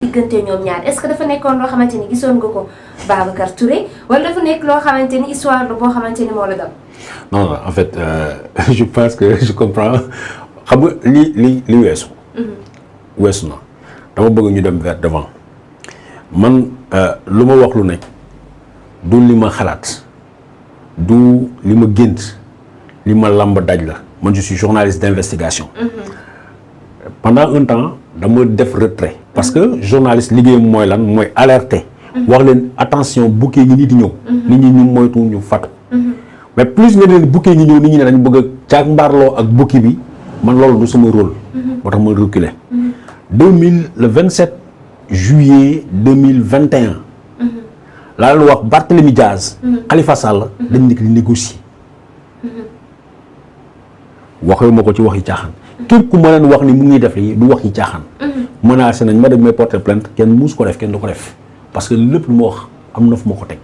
diggante ñoom ñaar est-ce que dafa nekkoon loo xamante ni gisoon nga ko Babacar Touré wala dafa nekk loo xamante ni histoire la boo xamante ni moo la dal. non en fait je pense que je comprends xam nga li weesu. weesu na dama bëgg ñu dem vers devant man lu ma wax lu nekk du li ma xalaat du li ma gént li ma lamb daj la man je suis journaliste d'investigation. pendant un temps dama def retrait parce que journaliste liggéeyam mooy lan mooy alerter. wax leen attention bouquet ngi nii di ñëw. nit ñi ñu moytu ñu fatu. mais plus nga leen bouquet ngi ñëw nit ñi ne dañu bëgg a caag mbaarloo ak bouquet bi man loolu du sama rôle. moo tax ma reculer. le 27 juillet 2021. laa leen wax Barthélémy Diaz. Khalifa Sall. dañ nekk di négocier. waxee ma ko ci waxi caaxaan. képp ku ma leen wax ni mu ngi def lii du wax yi caaxaan. menacé nañ ma dem may porter plainte kenn muus ko def kenn du ko def parce que lépp lu ma wax am na fu ma ko teg.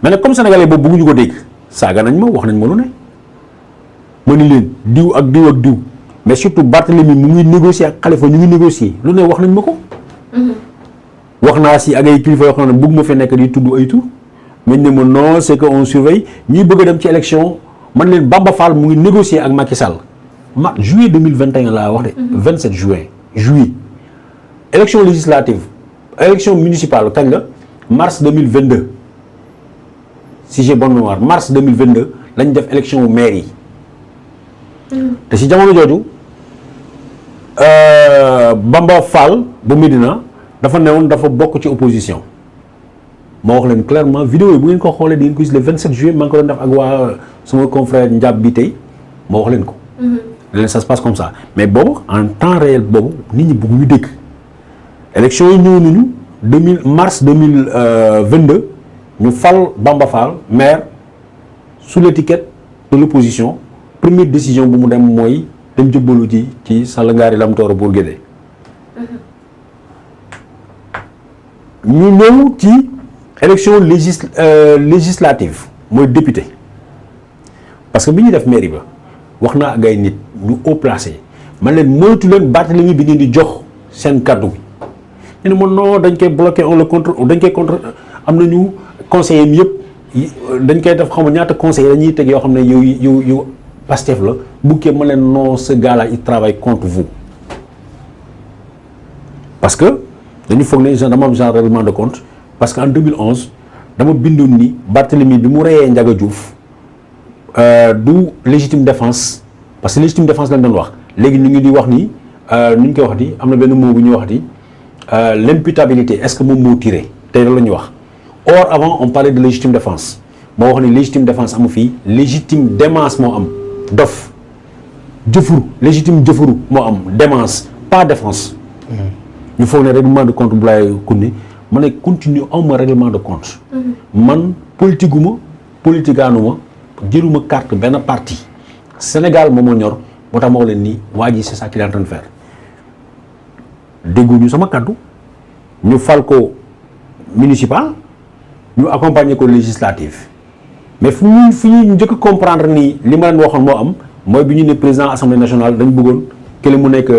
mais nag comme sénégalais boobu bëgguñu ko dégg saaga nañ ma wax nañ ma lu ne. ma ni leen diw ak diw ak diw mais surtout Barthélémy mu ngi négocier ak Khalifa ñu ngi négocier lu ne wax nañ ma ko. wax naa si ak ay kilifa yoo xam ne bëgg ma fi nekk di tudd ay tur mais ne ma non c'est que on surveille ñuy bëgg a dem ci élection man leen Bamba Fall mu ngi négocier ak Macky Sall. juillet 2021 laa wax de. 27 juillet. élection législative élection municipale kañ la mars 2022 si j'ai bonne mémoire mars 2022 lañ def élection maire yi. te si jamono jooju Bamba Fall bu Médina dafa newoon dafa bokk ci opposition. ma wax leen clairement vidéo yi bu ngeen ko xoolee di ngeen ko gis le 27 juillet maa ngi ko doon def ak waa sama confrère Ndiab bi tey ma wax leen ko. ça se passe comme ça mais boobu en temps réel boobu nit ñi bëgg ñu dégg élection yi ñëw nañu mars 2022 ñu fal Bamba Fall maire sous l'étiquette de l'opposition première décision bu mu dem mooy dem jëbbalu ci Sallangaari Lamtooro Bour Guédé ñu ñëw ci élection législative mooy député parce que bi ñuy def mairie ba wax naa ak ay nit ñu haut placé man leen moytu leen Barthélémy bi ngeen di jox seen kaddu bi ñu ne man non dañ koy bloqué on le contre dañ koy contre am nañu conseillers mi yëpp dañ koy def xam nga ñaata conseillers dañuy teg yoo xam ne yu Pastef la bukkee ma leen non ce gars là il travaille contre vous parce que dañu foog ne dama am genre règlement de compte parce que en 2011 dama bindoon ni Barthélémy bi mu reyee Ndiaga Diouf du légitime défense parce que légitime défense lañ doon wax léegi ñu ngi di wax ni nu ñu koy wax di am na benn mot bu ñuy wax di l'imputabilité est-ce que moom moo tiré tey loolu la ñuy wax or avant on parlait de légitime défense moo wax ni légitime défense amu fii légitime démence moo am dof jëfuru légitime jëfuru moo am démence pas défense ñu foog ne règlement de compte bu laay kunni ma ne continue awma règlement de compte man politique gu ma politikaanu ma jëluma carte benn parti Sénégal moom moo ñor moo tax ma wax leen nii waa ji c'est ça qu'il est en train de faire dégguñu sama kaddu ñu fal ko municipal ñu accompagner ko législative mais fu ñuy njëkk a comprendre nii li ma leen waxoon moo am mooy bi ñu ne président assemblée nationale dañ bëggoon kële mu nekk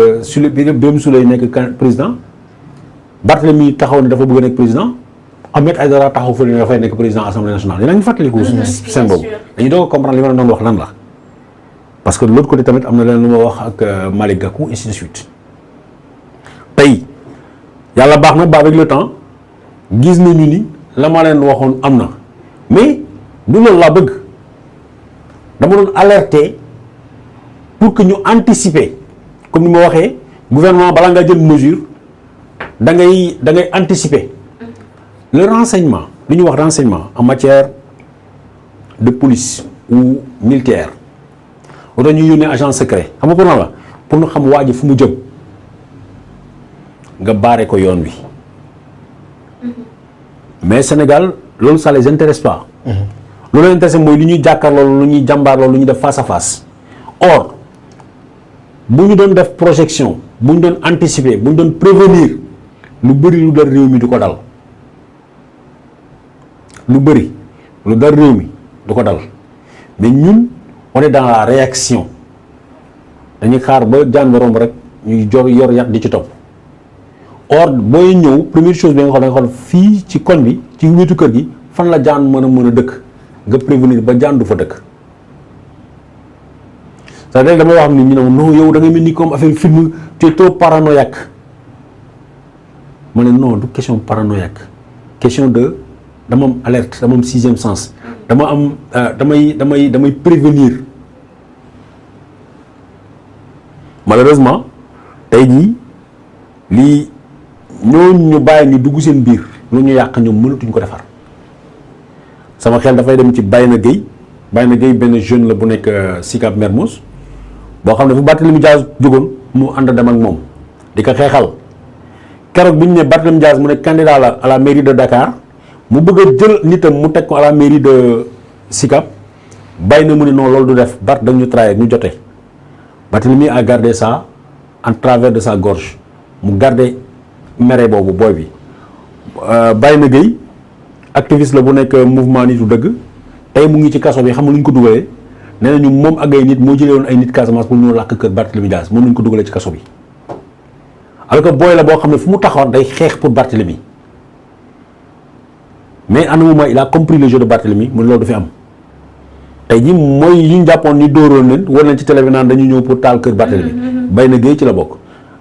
Birame Souleye nekk président Barthélémy taxaw ne dafa bëgg a nekk président Ahmed Aïdara taxaw fële ne dafay nekk président assemblée nationale yéen a ngi fàttaliku seen boobu dañuy doog a comprendre li ma leen doon wax lan la parce que de l'autre côté tamit am na leen lu ma wax ak Malick Gakou ainsi de suite tey yàlla baax na ba avec le temps gis nañu ni la ma leen waxoon am na mais du loolu laa bëgg dama doon alerter pour que ñu anticiper comme ni ma waxee gouvernement balaa nga jël mesure da ngay anticiper le renseignement li ñuy wax renseignement en matière de police ou militaire wala ñuy yónnee agent secret xam nga pour la pour ñu xam waa ji fu mu jëm nga baare ko yoon wi mais Sénégal loolu ça les intéresse pas. loolu leen intéressé mooy lu ñuy jàkkaarloo lu ñuy jàmbaarloo lu ñuy def face à face or bu ñu doon def projection bu ñu doon anticiper bu ñu doon prévenir lu bëri lu dal réew mi du ko dal lu bëri lu dal réew mi du ko dal mais ñun on est dans la réaction dañuy xaar ba jaan romb rek ñuy yor yat di ci topp or booy ñëw première chose bi nga xool da nga xool fii ci koñ bi ci wetu kër gi fan la jaan mën a dëkk nga prévenir ba jaan du fa dëkk. c'est-à-dire damay wax ni ñu ne non yow da ngay mel ni comme affaire film tu es trop paranoïaque ma ne non du question paranoïaque question de dama am alerte dama am sixième sens dama am damay prévenir. Malheureusement tey jii lii ñooñu ñu bàyyi ni dugg seen biir lu ñu yàq ñoom mënatuñ ko defar sama xel dafay dem ci Bayna Gueye benn jeune la bu nekk Sicap Mermoz boo xam ne fu Barthélémy Dias jógoon mu ànd dem ak moom di ko xeexal keroog bi ñu ne Barthélémy Dias mu ne candidat la à la mairie de Dakar mu bëgg a jël nitam mu teg ko à la mairie de Sicap Bayna mu ne non loolu du def Bart dañu trahir ñu jotee. Barthélémy a gardé ça en travers de sa gorge mu gardé mere boobu booy bi Bayna Gueye activiste la bu nekk mouvement nitu dëgg tey mu ngi ci kaso bi xam nga lu ñu ko dugalee nee nañu moom ak ay nit moo jëlee woon ay nit Casamance pour ñu làkk kër Barthélémy Dias moom la ñu ko dugalee ci kaso bi alors que booy la boo xam ne fu mu taxawoon day xeex pour Barthélémy mais à un moment il a compris le jeu de Barthélémy mu ne loolu du fi am. tey jii mooy yi ñu jàppoon ni dóoroon leen war leen ci télé bi naan dañu ñëw pour taal kër Barthélémy Bayna Gueye ci la bokk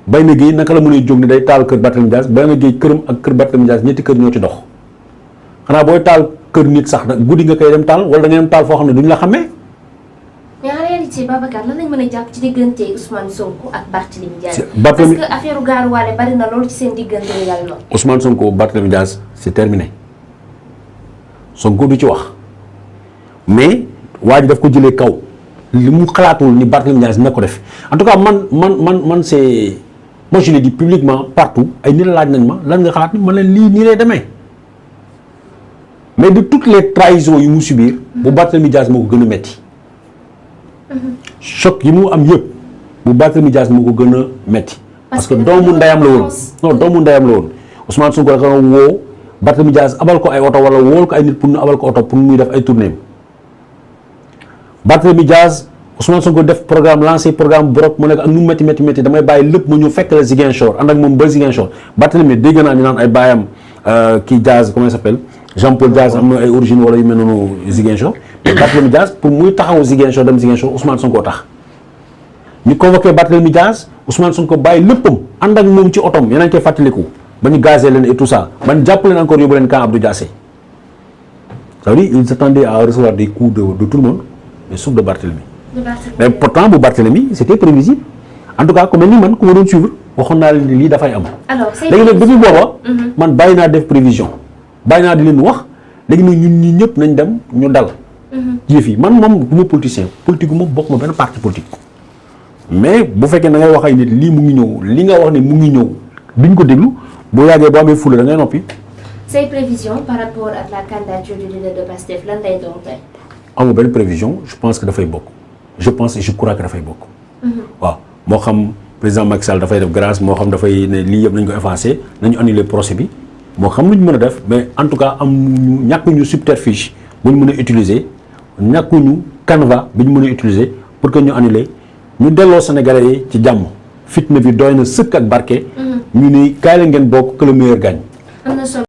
Bayna Gueye naka la mën a jóg ni day taal kër Barthélémy Dias Bayna Gueye këram ak kër Barthélémy Dias ñetti kër ñoo ci dox xanaa booy taal kër nit sax nag guddi nga koy dem taal wala da ngay dem taal foo xam ne duñu la xamee. mais en réalité Babacar lan lañ mën a jàpp ci diggante Ousmane Sonko ak Barthélémy Dias parce que affaire gaaruwaale bari na loolu ci seen diggante également. Ousmane Sonko Barthélémy Dias c'est terminé Sonko du ci wax mais waa ji daf ko jëlee kaw li mu xalaatul ni Barthélémy Dias na ko def en tout cas man c'est moi je l'ai dit publiquement partout ay nit laaj nañ ma lan nga xalaat ni man leen lii nii lay demee mais de toutes les trahisons yu mu subir bu Barthélémy Dias moo ko gën a metti choc yi mu am yëpp bu Barthélémy Dias moo ko gën a metti parce que doomu ndeyam la woon non doomu ndeyam la woon Ousmane Sonko da ko woo Barthélémy Dias abal ko ay oto wala wool ko ay nit pour ñu abal ko oto pour muy def ay tournée Barthélémy Dias Ousmane Sonko def programme lancé programme Brok mu nekk ak nu métti damay bàyyi lépp mu ñu fekk la Ziguinchor ànd ak moom ba Ziguinchor Barthélémy dégg naa ñu naan ay baayam kii Dias comment il s'appelle Jean-Paul Dias am na ay origine wala yu mel noonu Ziguinchor mais Barthélémy Dias pour muy taxaw Ziguinchor dem Ziguinchor Ousmane Sonko tax ñu convoqué Barthélémy Dias Ousmane Sonko bàyyi léppam ànd ak moom ci otom yéen a ngi koy fàttaliku ba ñu gazé leen et tout ça ban jàpp leen encore yóbbu leen camp Abdou Diassé ça veut dire ils s'attendaient à recevoir des coups de tout le monde mais sauf de Barthélémy. Mais pourtant bu Barthélémy c'était prévisible en tout cas ku mel ni man ku ma doon suivre waxoon naa leen ni lii dafay am. alors léegi nag depuis booba. man bàyyi naa def prévision bàyyi naa di leen wax léegi nag ñun ñii ñëpp nañ dem ñu dal. yëf yi man moom du ma politicien politique moom bokk ma benn parti politique. mais bu fekkee da ngay wax ay nit lii mu ngi ñëw li nga wax ni mu ngi ñëw duñ ko déglu boo yàggee boo amee fula da ngay noppi. say prévision par rapport ak la candidature du leader de Pastef lan lay doon tey. amul benn prévision je pense que dafay bokk je pense et je crois que dafay bokk. waaw moo xam président Macky Sall dafay def grâce moo xam dafay ne lii yëpp nañ ko effacer nañu annuler procès bi moo xam lu ñu mën a def mais en tout cas amuñu ñàkkuñu subterfuge bu ñu mën a utiliser ñàkkuñu canevas bi ñu mën a utiliser pour que ñu annuler ñu delloo Sénégalais yi ci jàmm fitna bi doy na sëkk ak barke. ñu ni kaay la ngeen bokk que le meilleur gagne. am na solo.